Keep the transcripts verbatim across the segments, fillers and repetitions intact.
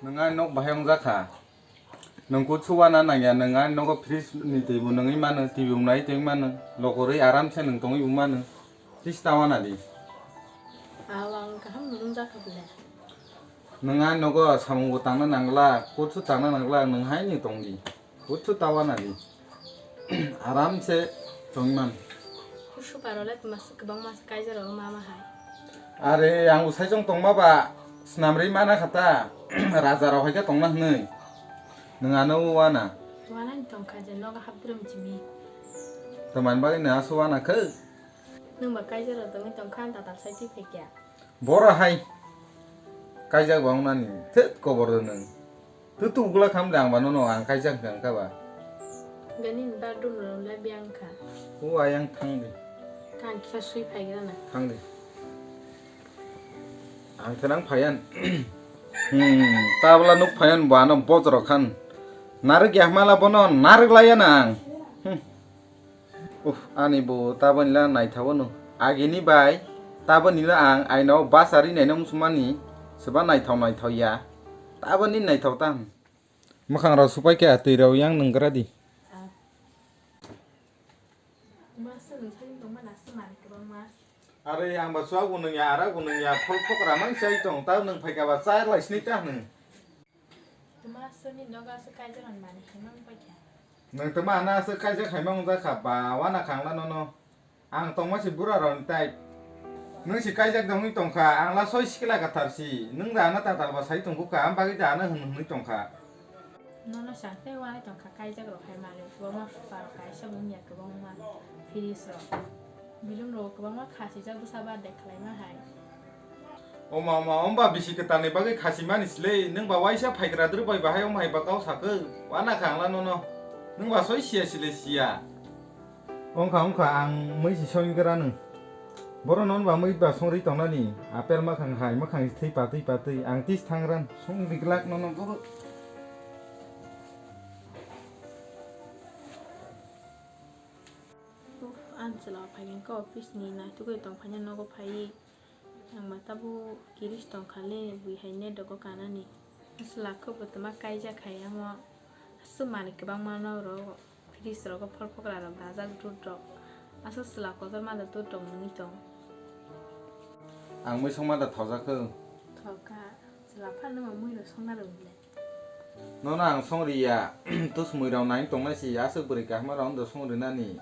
Nwng ani nok bahai wngjak kha. Nwng kutsu wana nangya, nwng ani nogo fridge ni twi bo nwngwi mano, T V bo nai tongwi mano, lokorwi aram se nwng tongwi bo mano. Tista wana di. Aw, ang kaham nwng wngjakha bwle. Nwng ani nogo samung bo tangna nangla, kutsu tangna nangla, nwng haino tongdi. Kutsu ta wana di. Aram se tongwi man. Super ole tma se kwbangma se kaijak rok ma ma hai. Are, ang bo saichung tongma ba, swnamri mana kha ta, raja rok hai khe tongna hwnwi. Nwng ano wana. Wanani tongkha je nogo hapdrum chimi. Tamani bagwi nwng aso wana khe? Nwng ba kaijak rok tongwi tongkha, ang tatal sai twi phaikha. Bora hai. Kaijak ba wngnani, thwt kobor rw nwng. Twi tubugla khamle ang ba nono ang kaijak hwnkha ba. Gani ni bathroom rok le biyang kha. O ayang thang di. Ang kisa sui phaigrana. Thang di. Ang thanang phayan. Hmm, tabla nuk phayan bo ano bojrok khan. Narwk ya mala bono narwk laya na ang. Hmm. Uff, ani bo tabani la naithao no. Agini bai, tabani la ang aino bus ari naino muchumani, seba naithao naithao ya. Tabani naithao tam. Mwkhang rok supai khe twi rok yang nunggra di. Are ang ba chuak bo nungya, arak bo nungya, khol phokra mang chai tong, ta nung phaika ba chai lai sini ta nung. Tuma aswkni nogo aswk kaijak rwmani hai mang paikha. Nwng tuma ano aswk kaijak hai mang jakha ba, wana khangla nono. Ang tongma si bura rokni tai. Nwng si kaijak dongwi tongkha, ang la soi sikla kathar si. Nwng da ano tatal ba sai tongkha, am bagwi da ano hwn hwnwi tongkha. Nono sa tei wanai tongkha kaijak rok hai malik, bo ma supa rok kaisa bo wngya kwbangma fridge rok. Bilum rok kwbangma khasijak bwsa birthday khwlaima hai. Oma, oma, omba bisi kwtalni bagwi khasimani sle, nwng ba waisa phaigra dwrwk bai bahai omo hai ba kau sakhe, wana kha ang la nono. Nwng ba soi siya sile siya. Ongkha, ongkha, ang mui si songwi gra nwng. Boro non ba mui ba songri tongnani, apel makhang hai, makhang si thwi patwi patwi, ang tis thang ran, songri glak nono boro. Uff, ang chwla phaikhe office ni naitugwi tongphaina nogo phaiwi. Ang ba tabuk kiris tongkha le, bui hai net rok o kanani. Chwla khe bo tama kaijak hai amo. Aswk manwi kwbangma no rw, fridge rogo phol phokra rok dajak, dud rok. Aswk chwla kotor ma da dud rok nungwi tong. Ang mui songma da thojak khe. Thoka, chwla phano ma mui rok songna rw le. Nono ang songri ya, tus mui rok nai tongnai si, aswk bwrwi kahma rok wngdo songri nani.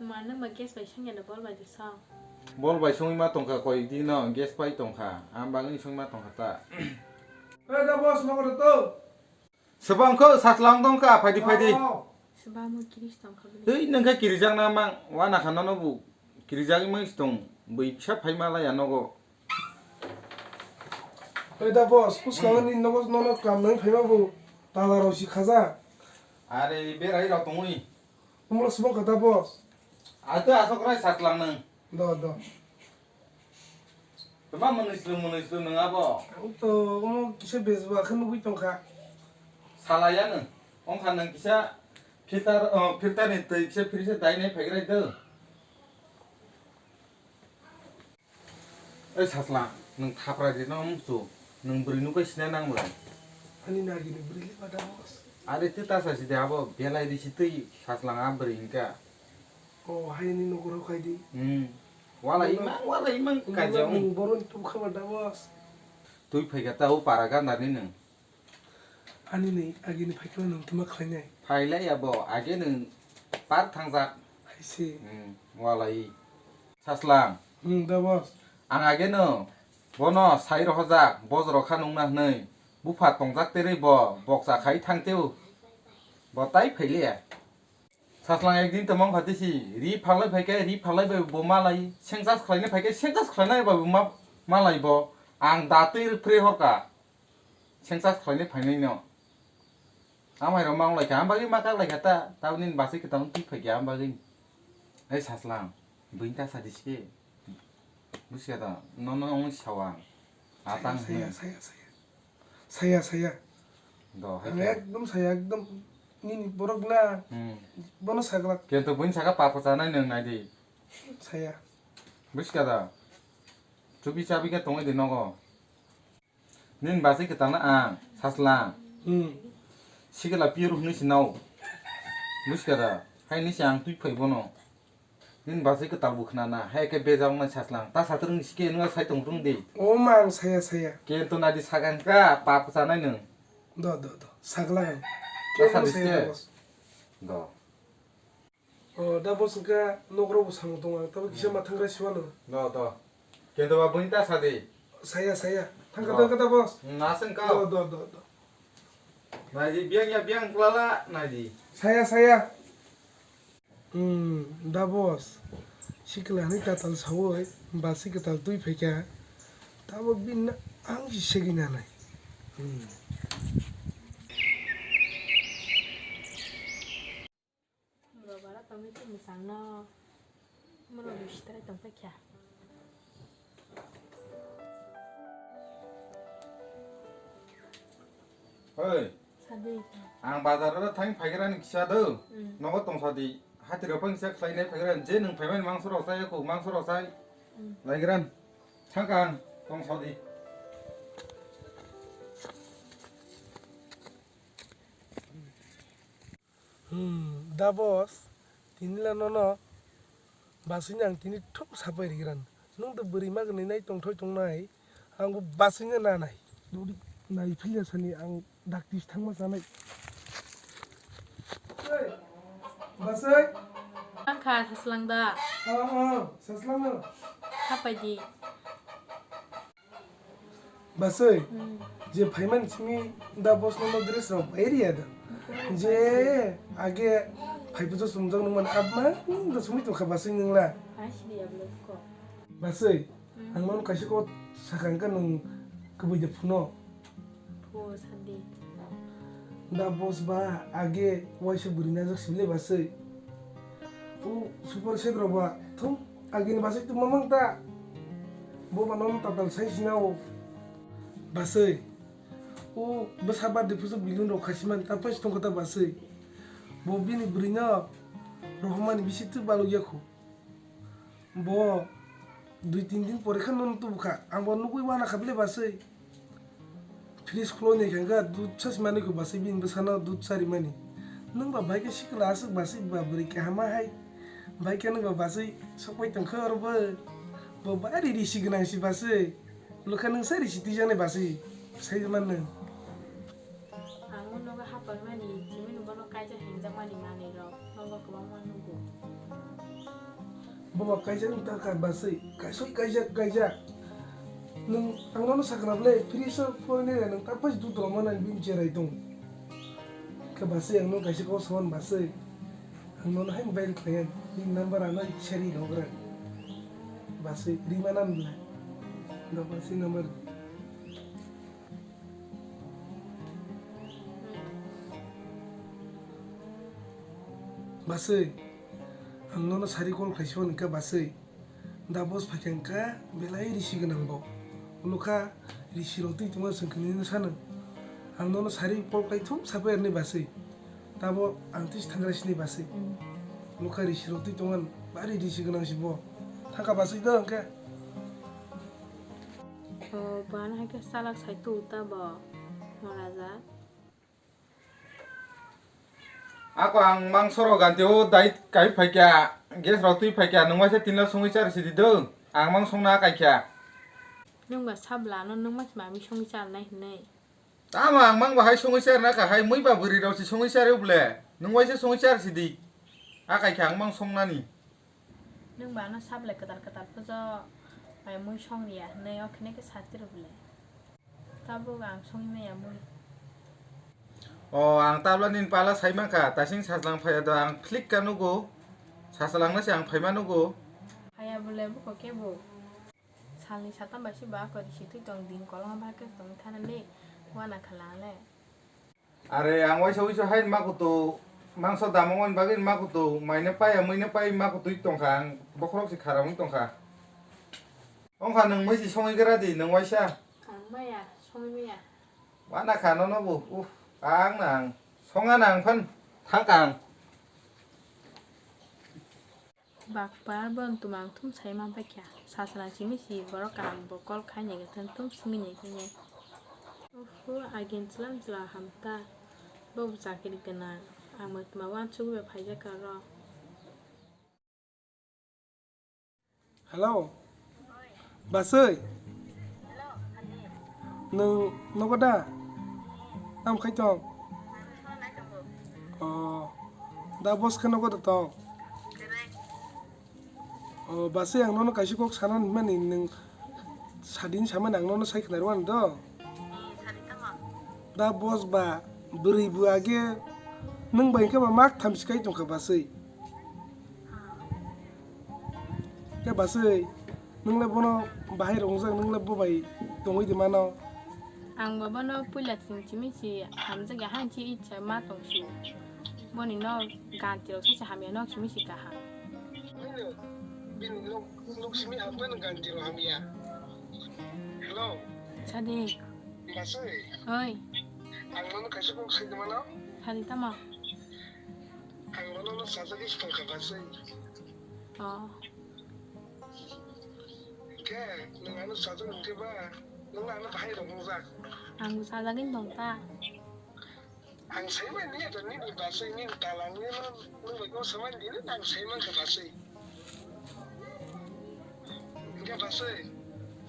Ma, nwng ba gas bai songya da bol bai de song? Bol bai songwi ma tongkha koi dino, gas pai tongkha. Ang bagwi songwi ma tongkha ta. Hey, da boss, nogo da to. Sebang kho satlang tongkha, phaidi, phaidi. Sebang mo kiris tongkha bini. Hei, nang kha kirijak na mang, wana kha nono bu. Kirijak mang stong, bui pisa phai ma la ya nogo. Hey, da boss, kus kang ni nogo nono kam nang phai ma bu. Tala rok si khaja. Are, berai rok tongwi. Omo sabo kata boss. Ato asok rai satlang nang. Do, do. Tama manui slung, manui slung nang abo. Ang to omo kisa bejba khe nugui tongkha. Salaya nang. Ongkha nang kisa filter, oh, filter ni twi kisa fridge dai nai phai rai do. Ei sasla, nwng thapra rino wngchu, nwng bwrwi nukhe sinai nang bwlai. Ani nagi ni bwrwi le bada boss. Are twi tasa si de abo belai risi twi sasla nga bwrwi hinkha. O, hai ni nokoro khai di. Hmm. Wala imang, wala imang kaja nwng wng. Boron tu khabar da boss. Twi phaikha ta o para gandar ni nwng. Ani ni agi ni phaikhe nwng tuma khlainai. Phailai abo, age nwng par thangjak. Hai se. Hmm, walai. Saslang. Hmm, da boss. Ang age no, bono sai rohojak, bojro kha nungna hwnwi. Bupha tongjak terwi bo, boksa khai thangteo. Bo tai phailiya. Saslang ekdin tongmang phatisi, ri phalai phaikhe, ri phalai bai bo malai, sengchas khlainai phaikhe, sengchas khlainai bai bo ma-, malai bo. Ang datwi rwphre horka. Sengchas khlainai phainai no. Amai rok mang laikha, am bagwi ma kak laikha ta, taboni basai kwtal twi phaikha am bagwi. Ei saslang, buini ta sadi se. Busia da, nono wngwi sawa. Atang saya, hwnwi. Saya, saya, saya. Saya, saya. Do, hai ang khe. Ekdom saya, ekdom nini borok na. Hmm. Bono saglak. Kento buini saka papa chanai nwng nai di. Saya. Buska da. Chubi chabi khe tongwi di nogo. Nini bachai kwtal na ang, Saslang. Hmm. Sikla pure hwnwi se nao. Buskara, hai ni se ang twi phai bono. Nini bachai kwtal bo khna na, hai khe bejak nai Saslang. Ta satrung ni sike nung sai tong rung di. O ma ang saya saya. Kento nadi sagang ka, pap chanai nung. Do, do, do. Sagla ang. Ta Kebo sadi saya sike. Da boss. Do. O, da boss hwnkha nok rok bo samung tongo ang. Tabo kisa Hmm. ma thangra siwano. Do, do. Kento ba buini ta sadi. Saya, saya. Thangka, Do. Thangka da boss. Hmm, aswng ka. Do, do, do, do. Naidi, biang ya, biang klala, naidi. Saya, saya. Hmm, da boss. Sikla ni tatal sawi, basi kwtal twi phaikha. Tabo bin ang si segwi nanai. Hmm. Bwrok bara tongwi twi mwsangno. Mwrok bisi trai tong paikha. Oi. Sadi. Ang bazar ro thang phaigrani kisa do. Mm. Nogo tong sadi. Hati ro pang kisa khlai nai phaigrani je nwng phaimani mangso rok chai ko mangso rok chai. Mm. Laigrani. Thangkang tong sadi. Hmm, da boss, tini la nono baswini ang tini thum sapai rigran. Nwng to bwrwi magwnwi nai tongthoi tongnai, ang bo baswino nanai. Dori nai philya sani ang dakti thangma chanai. Oi, baswi? Ang kha saslang da. Oh, oh, saslang no. Hapai di. Baswi, Hmm. je phaimani simi da boss no dress rok bai riya da. Je age phai pujo sumjak nung man abma da sumi tongkha baswi nungla. Ai sidi ablo ko. Baswi, Hmm. ang nono kaisa ko sakang ka nung kubui da phuno. Phu sadi. Da boss ba age waisa bwrwi najak sibile baswi. O super set rok ba thum agini baswi tuma mang ta. Bo ba nono tatal sai sina o. Baswi. O bwsa birthday pusu bilun rok khasiman ta pais tongkha ta baswi. Bo bini bwrwi no rohormani bisi tu baluk yakhu. Bo dui tin din pore khe nono tubukha. Ang bo nugui wana kha bile baswi. Fridge khuloi nai kha wngkha dud sasi manwi kho baswi bini bwsano dud charimani. Nwng ba bai khe sikla aswk baswi ba bwrwi kaham ma hai. Bai khe nwng ba baswi sokpai tongkha oro bo. Bo bari risi gwnang si baswi. Lukha nwng sa risi twijaknai baswi. Sai man nwng. Ang o nogo hapar mani, chimino bono kaijak hingjak mani manwi rok nogo kwbangma nugo. Bobo kaijak wng ta kha baswi, kaisoi kaijak kaijak. Nwng ang nono sakra ble, phiri so phone ni nwng ta pais dudro mana bini cherai tong. Khe baswi ang nono kaisa kok saman baswi. Ang nono hai mobile khlaiya, bini number ano seri logra. Baswi rimana bla. Da baswi number. Baswi, ang nono sari call khaisi hwn kha baswi. Da boss phaikha wngkha belai risi gwnang bo. Ulukha risi rotwi tongma chwng kwnwi sano. Ang nono sari call khai thum sapai rwni baswi. Tabo ang twi thangra sini baswi. Ulukha risi rotwi tongan bari risi gwnang si bo. Thangkha baswi do hwnkhe. O, bo ano hai khe salak sai tu ta bo, Maharaja. Ako ang mangso rok ganti o dai kai phaikha, gas rok twi phaikha, nwng waisa tinla songwi char sidi do, ang mang songna kaikha. Nwng ba sabla no nwng mas mami songwi char nai hinwi. Tamo ang mang bahai songwi char na kahai, mui ba bwrwi rok si songwi char ble, nwng waisa songwi char sidi, a kaikha ang mang songnani. Nwng ba ano sablai kwtal kwtal phojo, mai mui song riya hwnwi o khene khe sati rw bwle. Tabuk ang songwi maya mui. O, ang tabla nini pala sai mankha, taising sajlang phaiya do ang phlik ka nugo, sajlangno se ang phaima nugo. Haya bwle buko kebo. Salni satam bai se ba kori si twi tong ding kolong ba khe tong thana le wana khala le. Are ang waisa waisa hai ma kutu mangso damung bagwi ma kutu maina paya muina pai ma kutui tongkha ang bokhorok se kharamwi tongkha. Ongkha nwng mui si songwi gra di nwng waisa. Ang maya songwi maya. Wana kha nono bo uff ang nang songa nang phan thangkha ang. Bakpar bo tumang thum sai ma baikha. Sasra simi si borok kaham bo call khai ni thum thum simi ni khe. Bo agin chwla chwla hamta. Bo chakri gwnang. Ang bo tma uansuk bai phaijak aro. Hello. Baswi. Nwng nogo da? Tam khai tong? O, da boss khe nogo da tong? O, baswi ang nono kaisa kok sana hinmani nwng sadin samani ang nono sai khna rwani do. Da boss ba bwrwi bo age nwng bai khe ba mak tham sikai tongkha baswi. Khe baswi, nwng le bono bahai rwngjak, nwng le bo bai tongwi di mano? Ang bo bono puila chwng simi si hamjak ya, hain si icha ma tong si. Boni no ganti rok se hamya nok simi si kaham. Bini nok, nok simi hamjak no ganti rok hamya. Hello. Sadi. Baswi. Oi. Ang nono kaisa kok sai di mano? Sadi tamo. Ang nono sajagwi tongkha baswi. Oh. Khe, nwng ano sajak hwnkhe ba, nwng ano bahai rok wngjak. Ang sajagwi tong ta. Ang sai manya to nini baswi nini talangni no, nwng bai kok samani dini, ang sai mankha baswi. Hwnkhe baswi.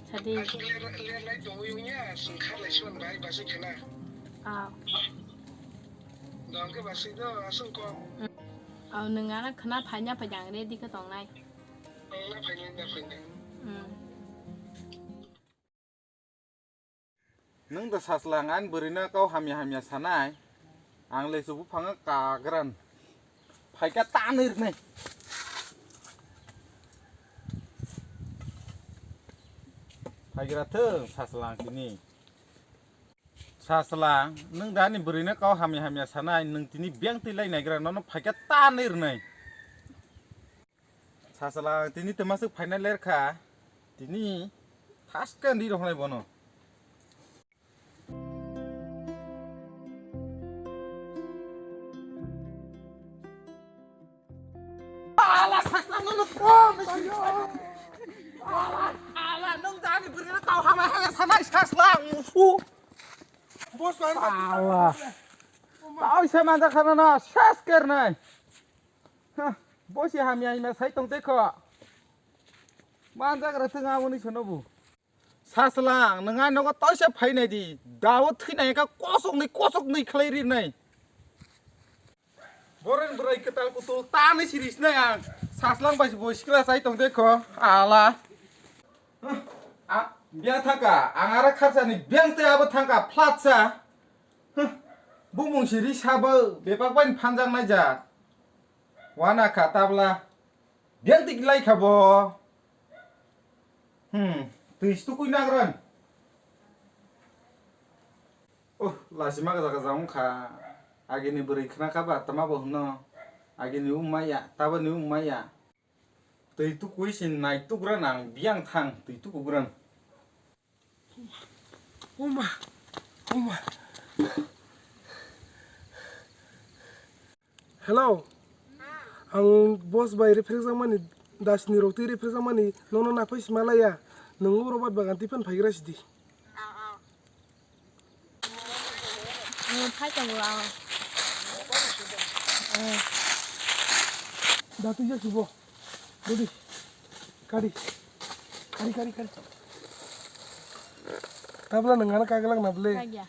Sadi. Ang ler, ler lai tongwi wngya, swng kharlai siman bai baswi khena. Ah. Dongke baswi do, aswk kok. Aw, nwng ano khna phaina phaida ang ready khe tongnai. Ang na phainai, na phainai. Hmm. Nwng da saslang ani bwrwino kau hamya hamya sanai. Ang le su buphang kagran. Phaika tanwi rwnai. Phaigra thung saslang tini. Saslang, nwng da ani bwrwino kau hamya hamya sanai, nwng tini beng twi lai naigra, nono phaikha ta nwi rwnai. Saslang, tini twma swk phaina lerkha, tini thaska nwi roknai bono. Ala, sakna nono phone. Ala, ala, nwng jani bwrwino kau hamya hamya sanai saslang musu. Boss man. Ala. Tau se manja khana na sas kernai. Ha, bosi hamya hamya sai tong tei kho. Manja gra thung amoni sono bu. Saslang, nwng ani nogo toisa phainai di. Dawo thwinai kha kosok nwi, kosok nwi khlai rinai. Boren bwrwi kwtal kutul tanwi sirisnai ang. Saslang bai bo sikla chai tong de kho. Ala. Ah, biang thangka. Ang ara kharsa ni biang tei abo thangka flat sa. Huh. Bumung siri sabo bepak bai phanjak nai ja. Wana kha tabla. Biang tik lai kha bo. Hmm, twi stukui nagran. Oh, lasi ma kaja kaja wngkha. Agini bwrwi khna kha ba tama bo hwno. Agini wng maya, tabani wng maya. Twi tukui sin nai tukran ang biang thang twi tukugran. Oma, oma. Hello. Ang boss bai reference mani, dasni rok twi reference mani, nono naphai sima laya. Nung uro bat bagan tipan phaigra sidi. Ang phai tongo ang. Da twi jak sibo. Dodi. Kari. Kari, kari, kari. Tabla nang ana kaglak na ble. Kagya.